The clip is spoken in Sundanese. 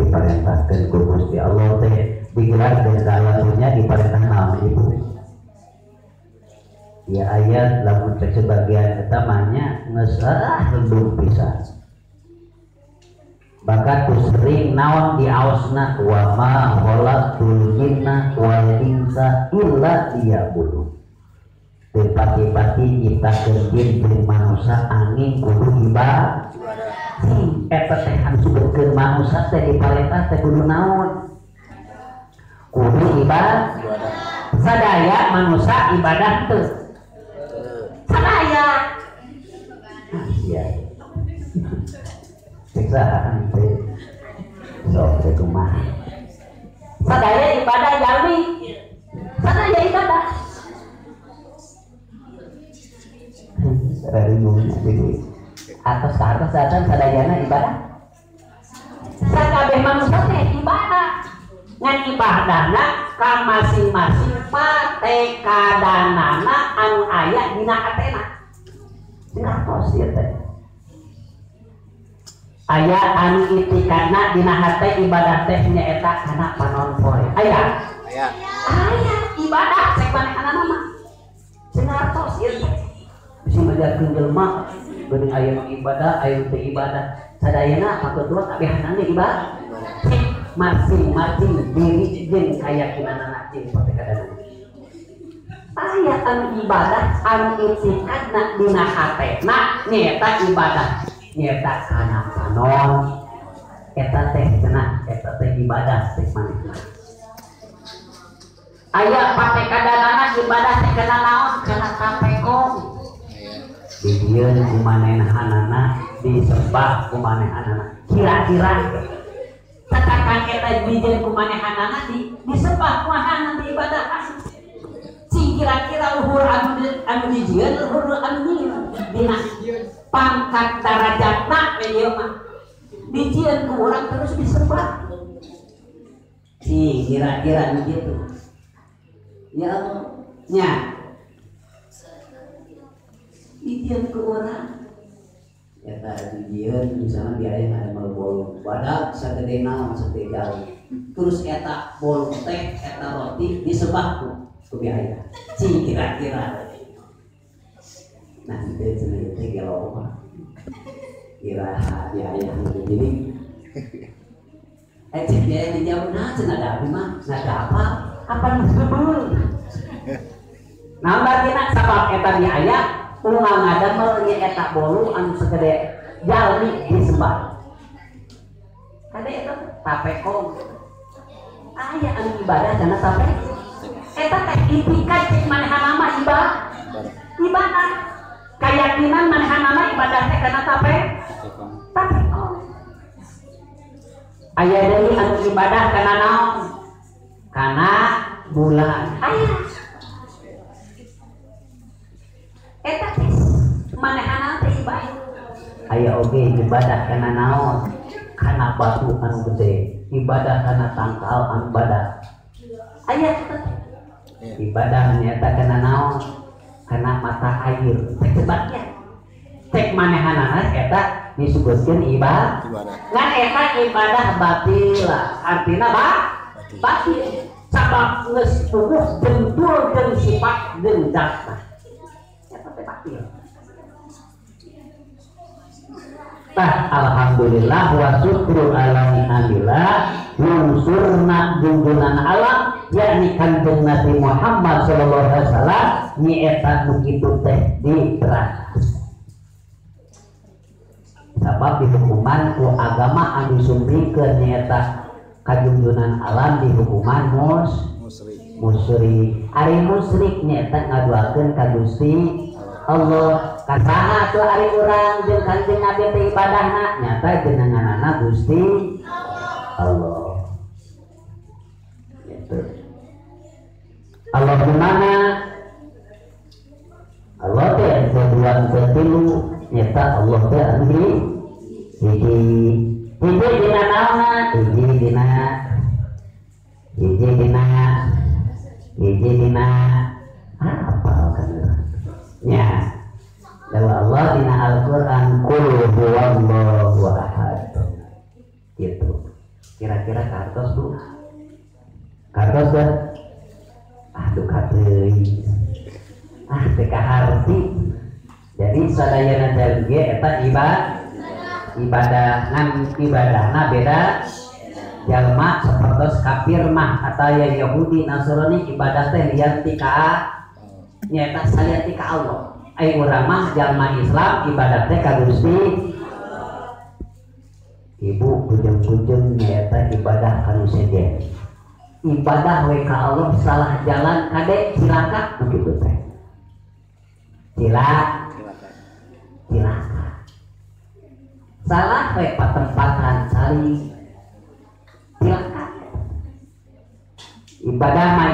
diparentahkeun ku Gusti Allah teh digelarkeun ka alam dunya diparentah naon ibu? Ya ayat lamun teh sebagian eta mah nya geus lembut pisan. Bahkan ku sering naon diaosna wa ma khalaqtul jinna wal insa illa liya'budun. Teu pati-pati nyiptakeun jin jeung manusia angin kudu ibadah. Eta teh anu disebutkeun manusia teh diparentah teh kudu naon? Kudu ibadah. Sadaya manusia ibadah teu. Sadaya. Iya. Siksa teh. Sok teh kumaha. Sadaya ibadah jalmi. Sadaya ibadah. Bingung jadi atas ke atas datang sadayana ibadah. Sakabeh manusia teh ibadah. Ngan ibadahna ka masing-masing patekadanana anu aya dina hatena. Ngartos ieu teh. Aya anu itikadna dina hate ibadah teh nyaeta kana panon poe. Aya? Aya. Aya ibadah cek manehanana mah. Ngartos ieu teh. Bisa ngajarkeun jelema geuning aya nu ibadah, aya nu teu ibadah. Sadayana paketua kabehanana ibadah. Masing-masing diri jeung kayakinanana jeung patekadanana. Aya anu ibadah anu itikadna dina hatena nyaeta ibadah nyaeta kana panon eta teh cenah eta teh ibadah teh manehna. Aya patekadanana ibadah teh kana naon? Kana tapekong. Dijieun ku manehanana disembah ku manehanana kira-kira tatakan eta dijieun ku manehanana disembah ku manehanana diibadahan sing kira-kira luhur anu dijieun luhur anu dina pangkat darajatna we ieu mah dijieun ku urang terus disembah sing kira-kira nu kitu ya Allah nya dijieun ku urang eta dijieun misalnya biaya ada mal bolu badak sagede naon sagede jauh terus eta bolu teh eta roti disembah ku biaya cing kira-kira nah itu cenah teh gelo kira biaya jadi cek biaya di jauh nah cenah ada abdi mah nah ada apa apa nu gebeul nah bagina sabab eta biaya ulang ngadamel nya eta bolu anu segede jalmi disembah kade eta tapekong aya anu ibadah kana tape eta teh itikad cek manehna mah ibadah keyakinan manehna mah ibadah teh kana tape tapekong aya deui anu ibadah kana naon kana bulan aya eta teh manehna teh ibadah aya oge ibadah kana naon kana batu anu gede ibadah kana tangkal anu badak aya eta teh ibadah nyaeta kana naon kana mata air teh sebabnya cek manehanana eta disebutkeun ibadah ngan eta ibadah batil artina batil sabab geus puguh bentur jeung sifat jeung zatna. Tah alhamdulillah wa syukru ala ni'amillah lungsurna junjunan alam yakni Kanjeng Nabi Muhammad sallallahu alaihi wasallam nyaeta nu kitu teh diterangkan. Sabab dihukuman ku agama anu disumpingkeun nyaeta kajunjunan alam dihukuman musyrik. Ari musyrik nyaeta ngaduakeun ka Gusti Allah. Kasaha tuh ari urang jeung Kanjeng Nabi teh ibadahna nyata jenenganana Gusti Allah. Gitu. Allah di mana? Allah teh anu dua anu tilu nyata Allah teh anu hiji. Hiji dina naonna? Hiji dina hiji dina hiji dina apa kan nya. Dawa Allah dina Al-Qur'an qul huwallahu ahad. Gitu. Kira-kira kartos bu? Kartos dah? Aduh kateuing. Ah teu kaharti. Jadi sadayana jalmi ge eta ibadah ngan ibadahna beda jalma sapertos kafir mah atau yang Yahudi Nasrani ibadah teh lian ti ka nyaeta salian ti ka Allah. Ai urang mah jalma Islam ibadah teh ka Gusti. Ibu bujeng-bujeng nyaeta ibadah ka nu sejen. Ibadah we ka Allah salah jalan kade cilaka begitu teh. Cilaka. Salah we patempatan saling cilaka. Ibadah mah